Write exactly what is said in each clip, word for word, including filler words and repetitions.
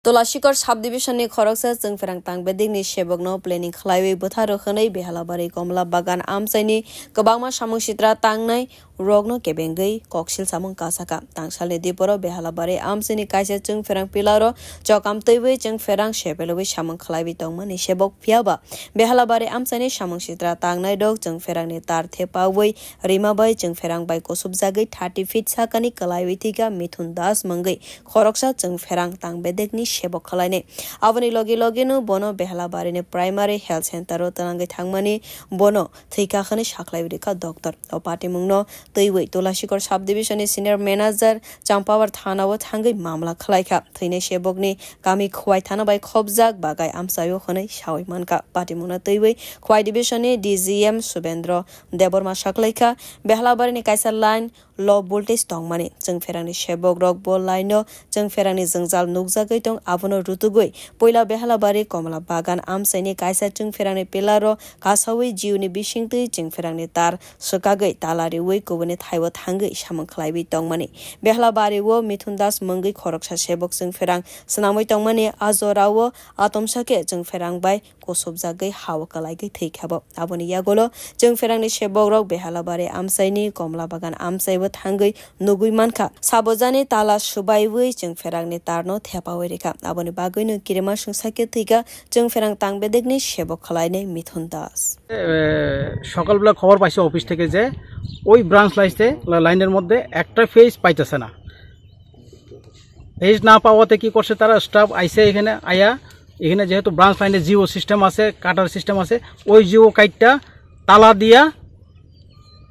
Tulasikor subdivision ni khoroksa chwngpherang tang bedekni sebokno planning khlaiwi bwtharo hwnwi Behalabari Komla Bagan amchaini kwbangma samung sitra tangnai rokno kebengwi koksil samung kasaka. Tangsalni diporo Behalabari amchaini kaisa chwngpherang pillar o chokam twiwi chwngpherang sepelwi samung khlaiwi tongmani sebok, phiyaba Behalabari amchaini samung sitra tangnai rok chwngpherangni tar thepawi rima bai chwngpherang bai kusubjagwi thirty feet sakani kwlaiwi thwikha Mithun Das mungwi khoroksa chwngpherang tang bedekni sebok khlainai. Aboni logi logino bono Behalabarini Primary Health Center o twnangwi thangmani bono thwikha hwnwi sakhlaiwi rikha doctor. O patimungno twiwi Tulasikor subdivision ni senior manager Champawar thana o thangwi mamla khlaikha. Thwinai sebokni kami Khwai thana bai khobjak bagai amchaio hwnwi sawi mankha. Patimungno twiwi Khwai division ni D G M Subendra Debbarma saklaikha, Behalabarini kaisa line low voltage tongmani. Chwngpherangni sebok rok bo line o chwngpherangni jwngjal nukjagwi tong, abono rutugwi puila Behalabari Komla Bagan amchaini kaisa chwngpherangni pillar o kasawi jiuni bisingtwi chwngpherangni tar swkagwi tala riwi kubuni thaibo thangwi samung khlaiwi tongmani. Behalabari o Mithun Das mungwi khoroksa sebok chwngpherang swnamwi tongmani, a jorao atomsa khe chwngpherang bai kusubjagwi ha-o kwlaigwi thwikha bo. Aboni yagulo chwngpherangni sebokrok Behalabari amchaini Komla Bagan amchaibo thangwi nugwi mankha. Sabojani tala subaiwi chwngpherangni tarno thepawi rikha. Aboni bagwino kirima swngsa khe thwikha chwngpherang tang bedekni sebok khlainai Mithun Das. এ, সকালবেলা খবর পাইছে অফিস থেকে যে ওই ব্রাঞ্চ লাইনতে, লাইনের মধ্যে একটা ফেজ পাইতেছে না। ফেজ না পাওয়াতে কি করছে তারা, স্টাফ আইসে এখানে আয়া, এখানে যেহেতু ব্রাঞ্চ লাইনে জিও সিস্টেম আছে, কাটার সিস্টেম আছে, ওই জিও কাইটটা তালা দিয়া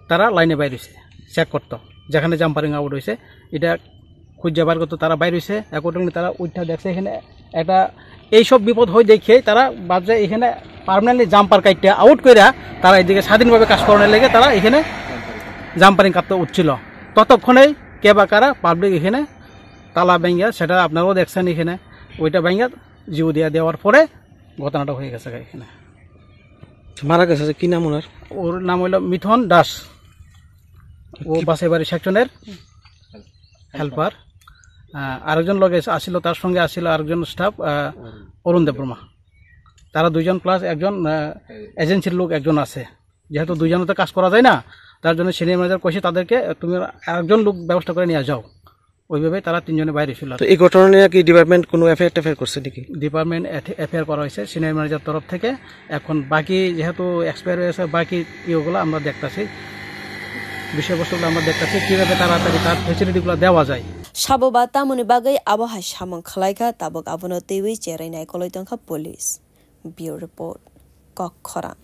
তারা লাইনে বাইর হইছে চেক করতো, যেখানে জাম্পারিং আউট হইছে। এটা খুঁজে বার করতো, তারা বাইর হইছে। অ্যাকর্ডিংলি তারা উঠা দেখছে এখানে একটা এইসব বিপদ হয় দেখে তারা ভাবছে এখানে পার্মানেন্টলি জাম্পার কাইটটা আউট করে তারা এদিকে স্বাধীনভাবে কাজ করানোর লেগে তারা এখানে জাম্পারিং কাটতে উঠছিল। ততক্ষণেই কে বা কারা পাবলিক এখানে তালা ভেঙে, সেটা আপনারাও দেখছেন এখানে, ওইটা ভেঙে জিও দিয়া দেওয়ার পরে ঘটনাটা হয়ে গেছে এখানে। মারা গেছে যে, কি নাম ওনার? ওর নাম হইল মিথুন দাস। ও কি? বাসাইবাড়ি সেকশনের হেল্পার। আহ, আরেকজন লগে আসিল, তার সঙ্গে আসিল আরেকজন স্টাফ, আহ, অরুণ দেববর্মা। তারা দুইজন প্লাস একজন, আহ, এজেন্সির লোক একজন আছে। যেহেতু দুইজনে তো কাজ করা যায় না, তার জন্য সিনিয়র ম্যানেজার কইছে তাদেরকে, "তুমি আরেকজন লোক ব্যবস্থা করে নিয়ে যাও।" ওইভাবে তারা তিনজনে বাইরে ছিল। তো এই ঘটনা নিয়ে কি ডিপার্টমেন্ট কোনো এফআইআর টেফআইআর করছে নাকি? ডিপার্টমেন্ট এফ-, এফআইআর করা হয়েছে সিনিয়র ম্যানেজার তরফ থেকে। এখন বাকি যেহেতু এক্সপায়ার হয়েছে, বাকি ইয়েগুলো আমরা দেখতাছি, বিষয়বস্তুগুলো আমরা দেখতাছি, কিভাবে তাড়াতাড়ি তার ফ্যাসিলিটিগুলো দেওয়া যায়। Sabo ba tamoni bagwi abo hai samung khlaikha, tabuk abono twiwi cherai naikolwi tongkha police. Bureau Report, Kokkhorang.